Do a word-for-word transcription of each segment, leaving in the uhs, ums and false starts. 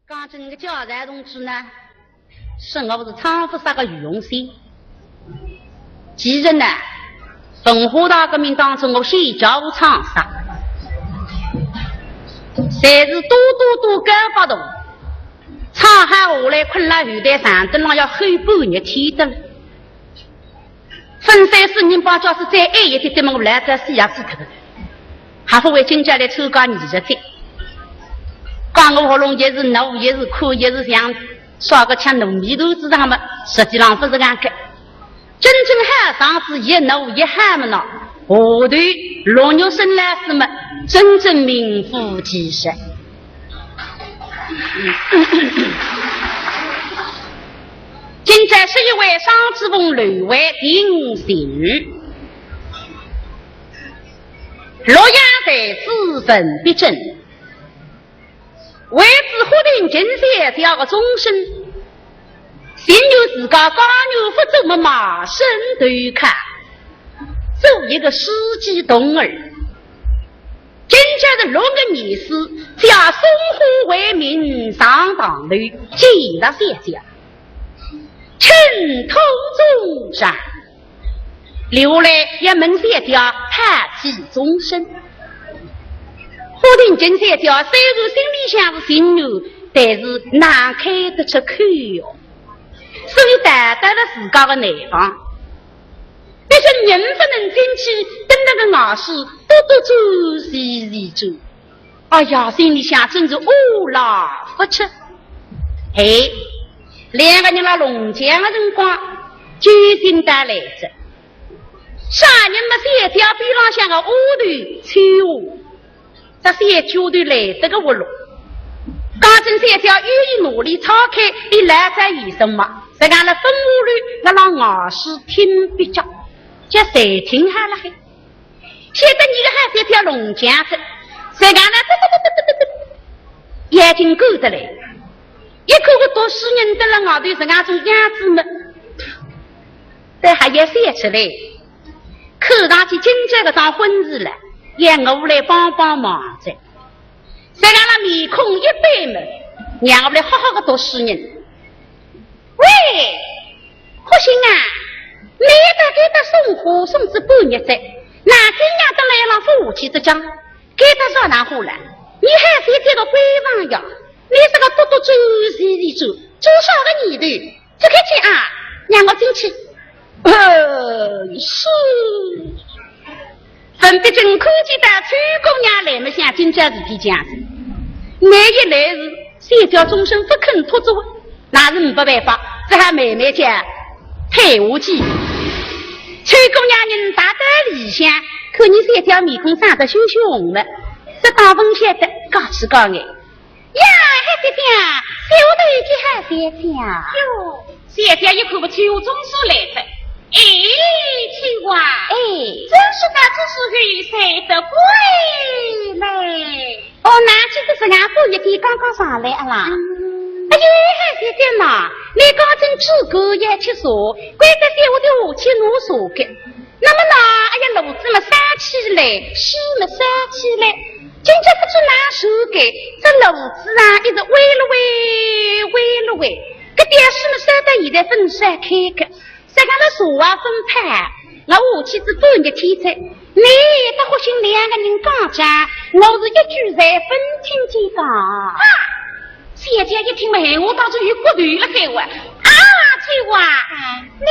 讲真个，教授同志呢，说我是唱勿煞个御用生。其实呢，文化大革命当中我先教唱煞，侪是嘟嘟嘟高八度，唱好下来困辣后台长凳浪要吼半日天的了。 分三四年吧，假使再晏一点点么，我来再死也死脱个。还勿会今朝来参加艺术节。讲我喉咙也是怒，也是苦，也是像啥个像糯米团子上么，实际上勿是搿样个。真正好上是一怒一喊么呢，下头陆玉生老师么，真正名副其实。 今朝十一位双子峰楼外定情，洛阳才子文必正，为仔花亭金小姐个终身，情愿自家家女勿做么卖身投靠，做一个书记童儿。 今朝是六月廿四，借送花为名上堂楼见了小姐，尘土重伤，留下来要问小姐讨起终身。花亭金小姐虽然心里向是心软，但是哪开得出口哟？所以逃到了自家个内房。 但是人勿能进去，蹲辣个外势，嘟嘟转，转转转。哎呀，心里想真是乌拉勿出。嘿，两个人辣弄僵个辰光，救星到来哉。啥人么？小姐边浪向个丫头秋华。 搿小丫头来得个活络。刚正小姐有意拿俚拆开，俚来哉有什么？实梗辣分屋里，辣浪外势听壁脚，叫谁听好了嘿。晓得伲个好小姐弄僵哉，实梗呢，眼睛勾得来，一看个读书人蹲辣外头实梗种样子么，但还要笑出来。 看上去今朝搿桩婚事了，也我来帮帮忙哉。实梗了面孔一板么，让我来好好个读书人。喂，福星啊，倷到该搭送花送仔半日哉，哪今夜到来浪勿下去哉讲，该搭啥场化了？倷还是一个闺房呀，倷是个嘟嘟转转转转，做啥个念头？ 走开去啊，让我进去。呃，是。文必正看见到秋姑娘来么想今朝事体僵哉，倷一来是小姐终身勿肯脱走啊，那是没办法，只好慢慢叫退下去。秋姑娘人踏到里向，看见小姐面孔涨得血血红了，适当勿晓得，客气讲哎。 呀，好小姐，小弟见好小姐。哟，小姐一看么秋华总算来哉。哎，秋华。哎。真是到这时候才得归来。哦，哪晓得是俺半日天刚刚上来啊啦。嗯。哎呀，好小姐呐，倷刚正只顾要吃茶，怪得小弟下去拿茶个。 那么呢，哎呀，炉子么烧起来，水么烧起来，今朝勿知哪能个，这炉子啊，一直煨了煨，煨了煨，搿点水么烧到现在勿烧开个，实梗个茶啊勿泡，我下去仔半日天哉，倷搭福星两个人讲讲，我是一句侪勿听见讲。啊！ 小姐一听么，闲话当中有骨头了海哇！啊，秋华，啊。你，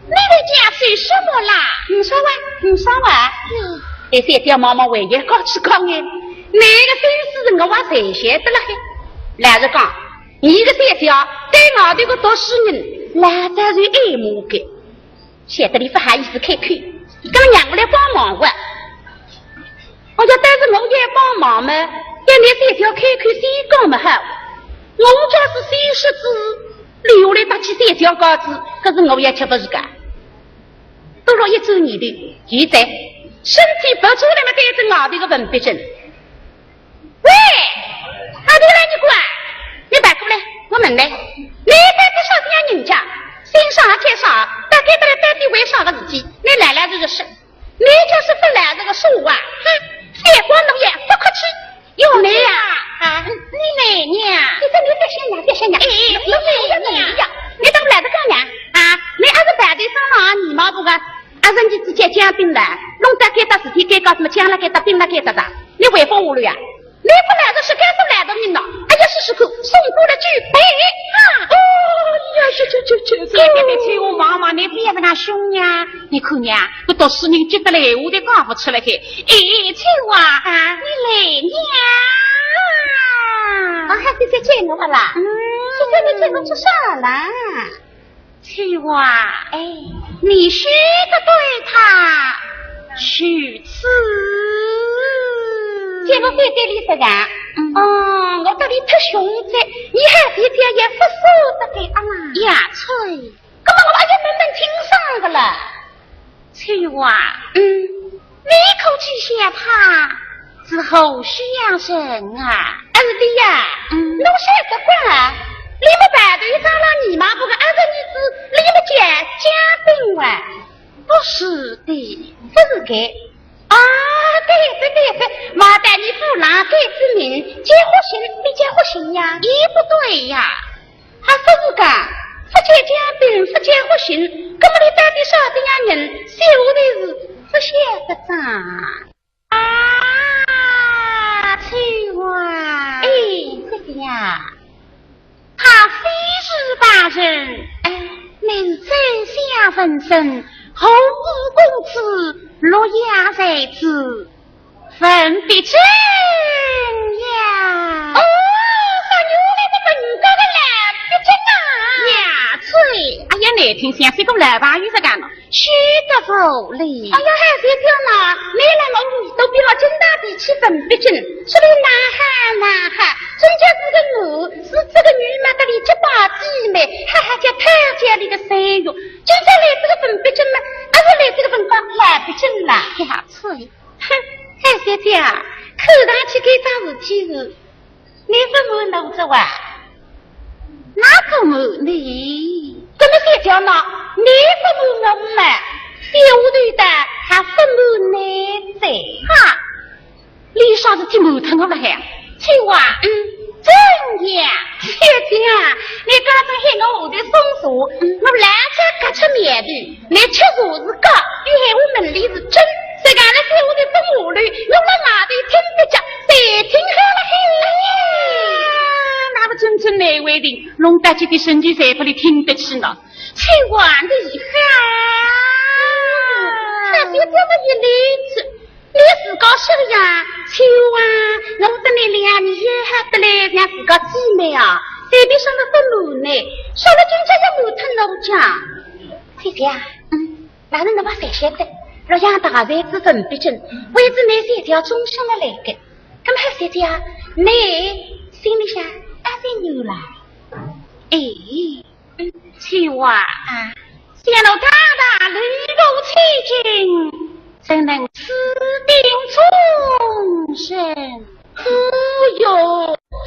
你在讲些什么啦？呒啥哇，呒啥哇。嗯。哎，小姐慢慢回去讲起讲哎，倷个心思是我也侪晓得了嘿。老实讲，伲个小姐对外头个读书人，老早就爱慕个。 晓得俚勿好意思开口，葛么让我来帮忙哇。我说，但是我要帮忙嘛，要倷小姐开口先讲么好。我假使先说仔，留下来搭起小姐架子，搿是我也吃勿消个。多了一转念头，现在身体勿出来么，对着外头个文必正。 喂，阿头来，你过来，你别过来，我问倷，倷到底啥子样人家？姓啥叫啥？到该搭来到底为啥个事体？倷老老实实说，倷假使勿老实个说话，哼，反光侬也勿客气。哟，倷呀，啊，你来呀？你这，你这，想呀，哎，侬侬侬呀，侬当来得讲呀？啊，侬阿是排队上了啊，你妈不个，阿是你自己讲兵的，弄得该搭事体该搞什么讲了该搭兵了该搭的，你威风无路呀？你不来的是该是来的人了，哎呀，是是个送过来举杯啊！哦呀，这这这这这，别别别，我妈妈，你别跟他凶呀，你看呀，不都是你觉得来，我都搞不出来去。哎，秋华，啊，你来呀！啊，还是在见我啦？嗯，是在那见我做啥啦？秋华，哎，你休得对他如此。这不会对你说的。嗯。哦，我对你太凶哉，你还是这样不舍得的啊。呀，翠。那么我也慢慢听上个了。 秋华，嗯，你可知晓他是何许人啊？哎，你呀，嗯，侬晓得个，你们排队上了你妈不个二十二子，你们家家丁哇？不是的，不是的。啊，对对对对，马代你不拿给子民，结婚行，你结婚行呀？也不对呀。 还不是讲，不见家丁，不见户型，那么你到底啥子样人，小的是不晓得哉。啊，秋华。哎，这个呀，他非是旁人，哎，乃是宰相文生，洪武公子，洛阳才子。 文必正呀。哦，好，原来是文家的老毕正啊。呀，吹，哎呀，难听，像是个老朋友在讲呢，休得无礼。哎呀，还是这样呢，你来我都比了真大的气文必正，说的哪哈哪哈，真正是个我，是这个女嘛，这里结拜姊妹，哈哈，叫讨家里的三月，真正来这个文必正嘛，还是来这个文家老毕正啦。呀，吹。 哼，哎，小姐啊，看上去搿桩事体是，你勿瞒我哉哇？哪个瞒你？搿么小姐呢？你勿瞒我嘛，小丫头的还勿瞒你哉。哈，你啥事体瞒脱我了还？秋华，嗯， 怎样？小姐啊，你刚才喊我下头送茶，我来才轧出面的，你吃茶是假，又喊我问你是真，实梗了三五的不下头，我辣外头听得着，侪听好了嘿。哎呀，那么真正难为情，弄得这个神经侪不里听得起呢。秋华你好。他就这么一理解， 你自家说的呀，秋华，我跟你两人要好得来，像自家姊妹啊，随便说了不瞒你，说了今朝要瞒脱我讲。姐姐啊，嗯，那是侬勿晓得，洛阳大才子文必正，为仔你这条终身的来个。那么姐姐啊，你心里想，当然有了。哎， 秋华啊，想奴大大礼部千金，怎能私定终身？哦哟，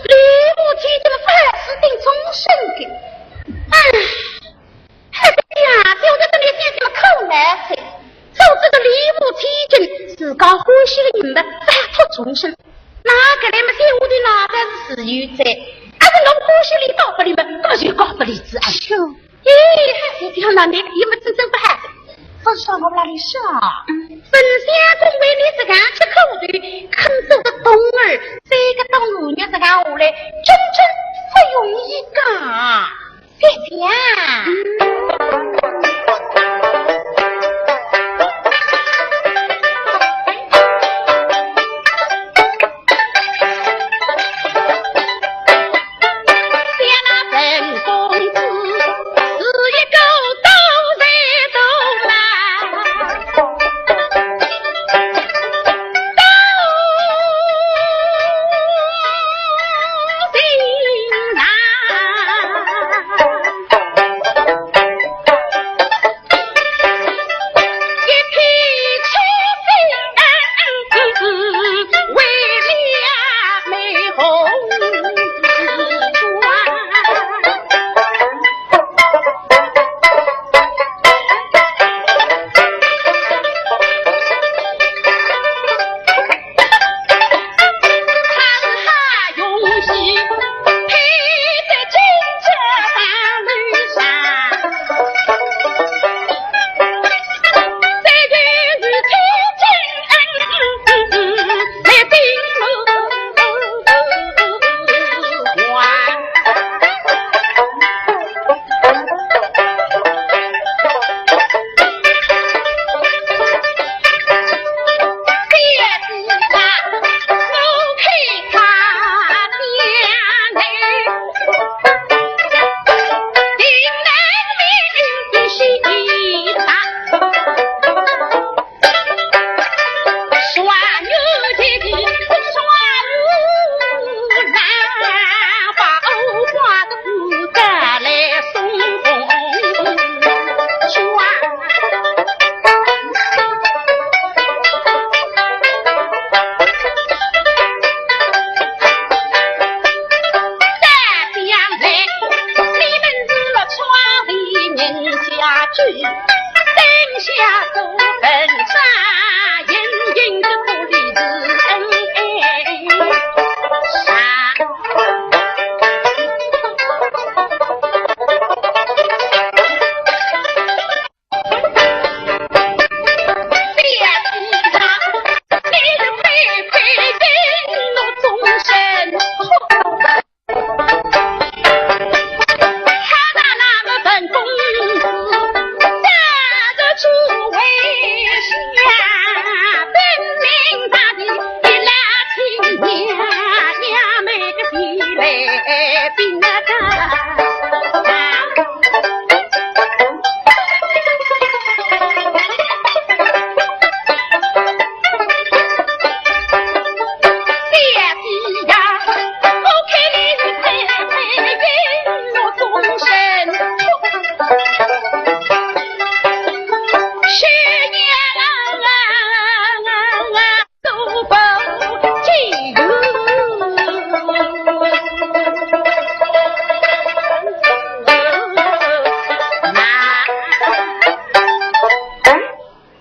礼部千金勿好私定终身的。哎，哎呀，晓得搿里向搿么苦难哉。 做这个礼部千金，自家欢喜的人嘛，拜托终身。那个来么，三五的那才是自由哉，还是侬欢喜里到不里么，那就告不里子啊。哟，哎，还是讲那你，你们真正不好。不是说我那里说，嗯，本相公为你这个吃苦头，肯做个东儿，这个东儿，你这个下来，真正不容易干。 姐姐啊。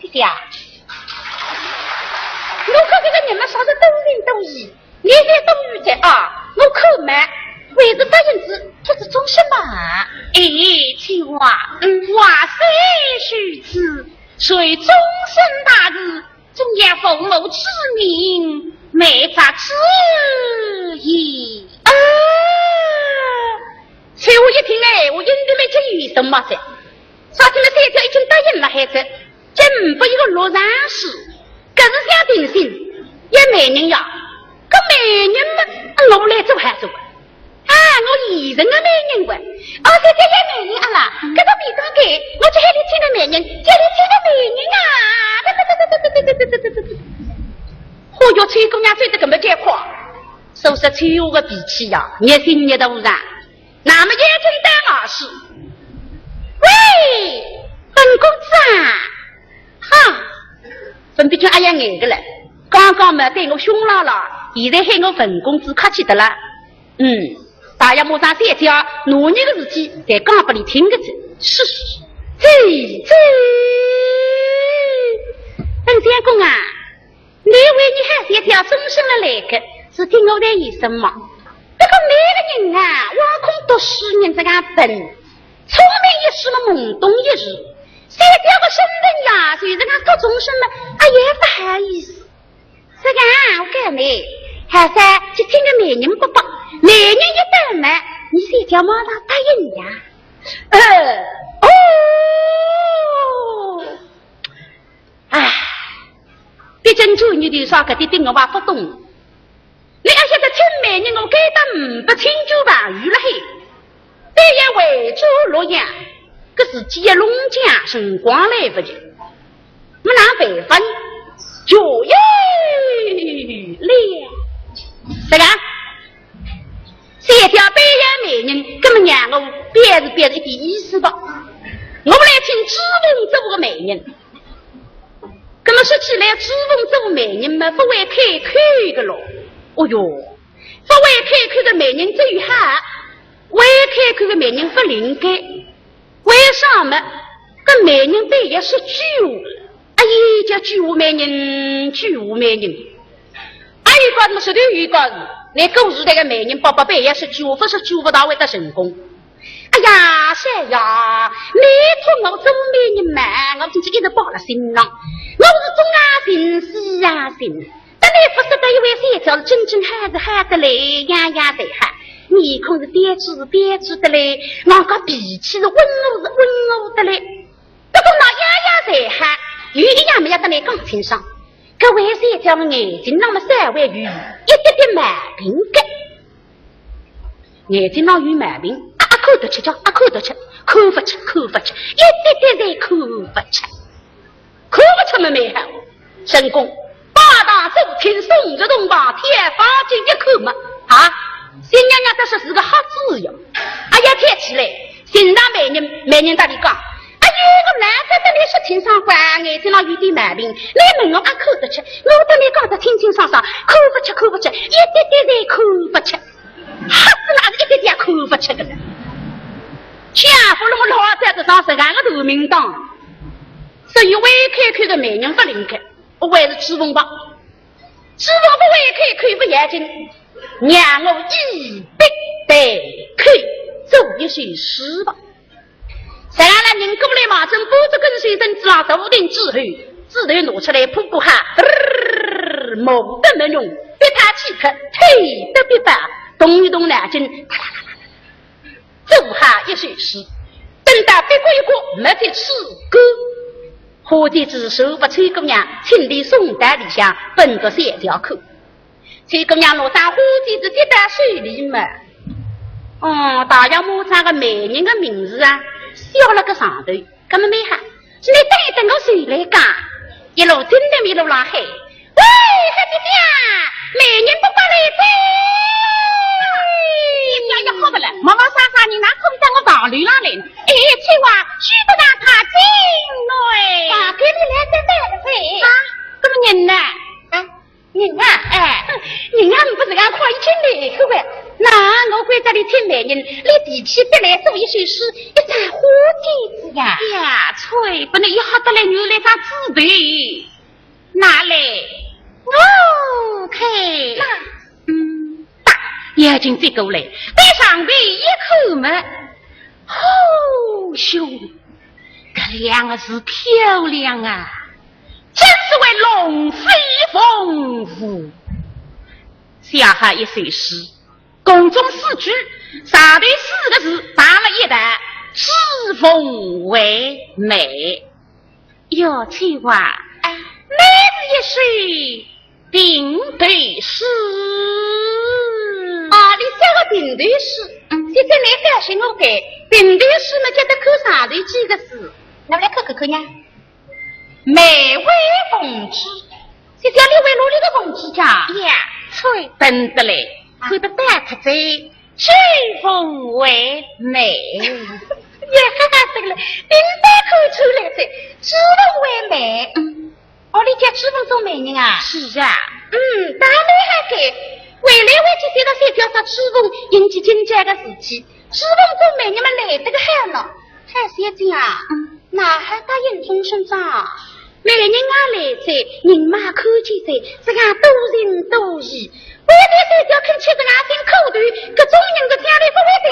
姐姐啊，我看搿个人嘛，啥是多情多义，言言多语的啊。我看嘛，还是答应仔，这是做什么？哎，秋华，嗯，话虽如此，谁终身大事，总要父母之命，媒妁之言。啊！秋华一听，哎，我应该来这有什么噻？啥体呢？三姐已经答应了，孩子。 真不一个落场势，搿是想定心，要媒人呀，搿媒人嘛，我来做还做。啊，我现成个媒人喂，哦，三姐要媒人啊啦，搿个便当个，我去喊俚请个媒人，叫俚请个媒人啊！嚯哟，秋姑娘走得搿么介快，说实秋华个脾气呀，热心热得无上。 那么眼睛打外势，喂，文公子啊，哈，文必君哎呀眼个了，刚刚嘛对我凶啦啦，现在喊我文公子客气的啦。嗯，大爷马上三姐啊，拿你个事体再讲拨你听个去。是，这这，文相公啊， 你为你还是一条终身的来个，是听我的意思嘛？不过你个人啊，枉空读书人这个笨，聪明一时嘛懵懂一时，三姐个身份呀，就是讲读终身嘛，哎呀，不好意思。这个啊，我讲你，还是去请个媒人伯伯，媒人一到嘛，你三姐马上答应呀。呃，哦。 唉，毕竟做女的啥个的，我也不懂。你要晓得请媒人，我该搭呒不亲眷朋友了嘿，对呀，回转洛阳，搿事体一弄僵，辰光来不及，没哪办法呢，就要了。这个，三姐要要媒人，搿么让我表示表示一点意思吧。我来请朱凤做个媒人。 那么说起来，朱凤做媒人嘛，不会开口个咯。哦哟，不会开口个媒人最好，会开口个媒人不灵个。为啥么？搿媒人对伊说鬼话，哎呀，叫鬼话媒人，鬼话媒人。还有一个么说头有一个，那古时代个媒人伯伯对伊说鬼话，不说鬼话，勿大会得成功。 哎呀，三爷，你托我做媒人嘛，我真是一直摆了心上。我是东啊寻西啊寻，但你不晓得一位三姐是真正好是好得来，样样侪好，面孔是标致是标致得来，外加脾气是温和是温和得来。不过那样样侪好，有一样么要搭你讲清爽，搿位三姐么眼睛浪么稍微有一点点毛病个。 眼睛浪有毛病，啊，啊，看得出叫，啊，看得出，看勿出，看勿出，一点点侪看勿出，看勿出么蛮好。成功，拜堂做亲，送入洞房，挑方巾一看么，啊，新娘娘倒说是个瞎子哟。哎呀，挑起来，寻着媒人，媒人搭俚讲，哎呀，我哪晓得你说清爽话，眼睛浪有点毛病，你问我啊，看得出，我搭你讲得清清爽爽，看勿出，看勿出，一点点侪看勿出。 瞎子哪是一点点看勿出个呢？像啊，勿弄老早子上实梗个大名堂。所以会开口个媒人勿灵个，我还是朱凤吧。朱凤勿会开口勿要紧，让我以笔代口，做一首诗吧。实梗了，人过来嘛，正拨仔跟随身子浪头顶之后，纸头拿出来铺铺哈，嘚儿，墨得墨浓，笔汏起去，推得笔板，动一动脑筋，做好一首诗。等到笔过一过，墨笔吹干，花姐子手拨秋姑娘请到松台里向，奔到三条口。秋姑娘拿张花姐子接到手里嘛，哦，大洋马场个媒人个名字啊，写了个上头，搿么蛮好。现在等一等，我就来讲。一路听得一路浪喊，喂，黑姐姐，媒人伯伯来哉！哎呀，要好勿了，毛毛啥啥人哪冲到我房楼浪来呢？哎，翠花，去不让他进来。啊，搿里来得来了噻。啊，搿么人呢？啊，人啊，哎，人啊，勿是俺快进来个喂。那我关照你听媒人，你提起笔来做一首诗，一张花姐子呀。呀，翠，拨倷一吓得来，原来张纸头。拿来，我看。那，嗯，打，眼睛接过来，对上头一看嘛，哦哟，搿两个字漂亮啊，真是为龙飞凤舞。写好一首诗，共总四句，上头四个字排了一道，指凤为媒。 哟，翠花，哎，乃是一首并头诗。啊，你写个并头诗，嗯，现在你告诉我个，并头诗嘛，叫得看上头几个字。那么来看看看呀。梅花凤指，这叫你为哪里个凤指家？呀，翠，等得嘞，看得到太哉。 指凤为媒。也哈哈，这个了，明白看出来哉，指凤为媒。嗯，哦，你家指凤做媒人啊？是啊。嗯，大妹还给，为来为去，现在才晓得指凤引起今朝个事体，指凤做媒人嘛来得个好呢。太小姐啊，嗯，哪还答应终身账？媒人啊来哉，人嘛看见哉，这个多情多义。 为的是要肯吃个那辛苦头，搿种人个将来不会得。